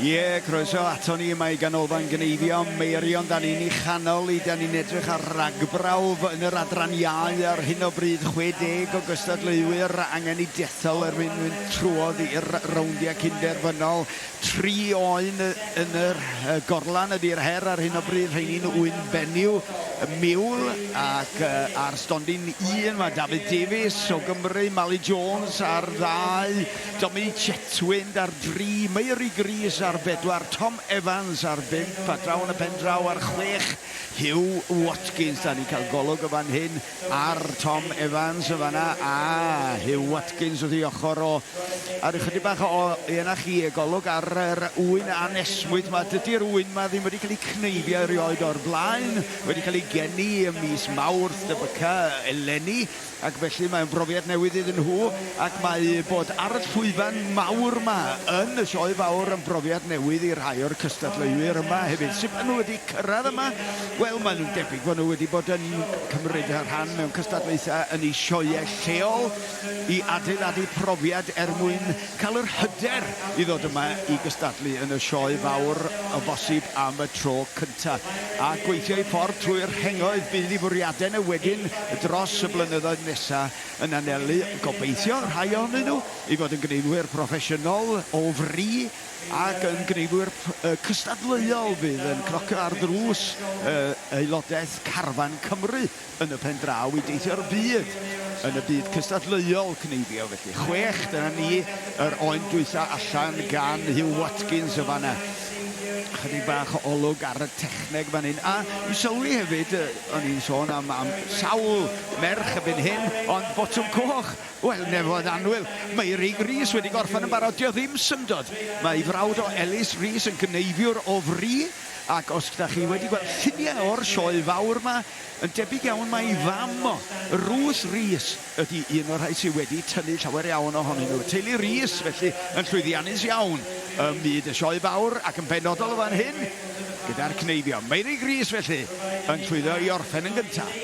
Ie, croeso ato ni yma i Ganolfan Gneifio Meirion. Da ni'n ei chanol i, da ni'n edrych ar ragbrawf yn yr adran iau ar hyn o bryd. 60 o gystadleuwyr angen eu dethol er mwyn mynd trwodd i'r rowndiau cynderfynol. Tri oen yn yr gorlan ydy'r her ar hyn o bryd, rheini'n ŵyn benyw, miwl, ac ar stondin un mae Dafydd Davies o Gymru, Mali Jones ar ddau, Dominic Chetwynd ar dri, Meurig Rees ar bedwar, Tom Evans ar bump, a draw yn y pen draw ar chwech, Huw Watkins. Da ni'n cael golwg yn fan hyn ar Tom Evans yn fanna, a Huw Watkins wrth ei ochr o. A ryw chydig bach o, ie 'na chi, golwg ar yr ŵyn anesmwyth 'ma. Dydy'r ŵyn 'ma ddim wedi cael ei cneifio erioed o'r blaen, wedi cael ei geni ym mis Mawrth debyca eleni. Ac felly mae'n brofiad newydd iddyn nhw, ac mae bod ar y llwyfan mawr 'ma yn y Sioe Fawr yn brofiad newydd i rhai o'r cystadleuwyr yma hefyd. Sut maen nhw wedi cyrraedd yma? Wel, maen nhw'n debyg fod nhw wedi bod yn cymryd rhan mewn cystadlaethau yn eu sioeau lleol i adeiladu profiad er mwyn cael yr hyder i ddod yma i gystadlu yn y Sioe Fawr o bosib am y tro cynta', a gweithio eu ffordd trwy'r rhengoedd. Bydd eu fwriadau nhw wedyn dros y blynyddoedd nesa' yn anelu, gobeithio, rhai ohonyn nhw, i fod yn gneifwyr proffesiynol o fri ac yn gneifwyr cystadleuol fydd yn cnocio ar ddrws aelodaeth carfan Cymru yn y pen draw i deithio'r byd yn y byd cystadleuol cneifio. Felly, chwech, dyna ni, yr oen dwytha allan gan Huw Watkins yn fan'na. Chydig bach o olwg ar y techneg fan hyn. A i sylwi hefyd, o'n i'n sôn am, am sawl merch erbyn hyn, ond botwm coch, wel, nefoedd annwyl, Meurig Rees wedi gorffen yn barod, 'di o ddim syndod. Mae ei frawd o Ellis Rees yn gneifiwr o fri, ac os 'da chi wedi gweld lluniau o'r sioe fawr 'ma, Yn debyg iawn mai fam o, Ruth Rees, ydy un o'r rhai sydd wedi tynnu llawer iawn ohonyn nhw. Teulu Rees, felly, yn llwyddiannus iawn ym myd y Sioe Fawr ac yn benodol yn fan hyn gyda'r cneifio. Meurig Rees, felly, yn llwyddo i orffen yn gyntaf.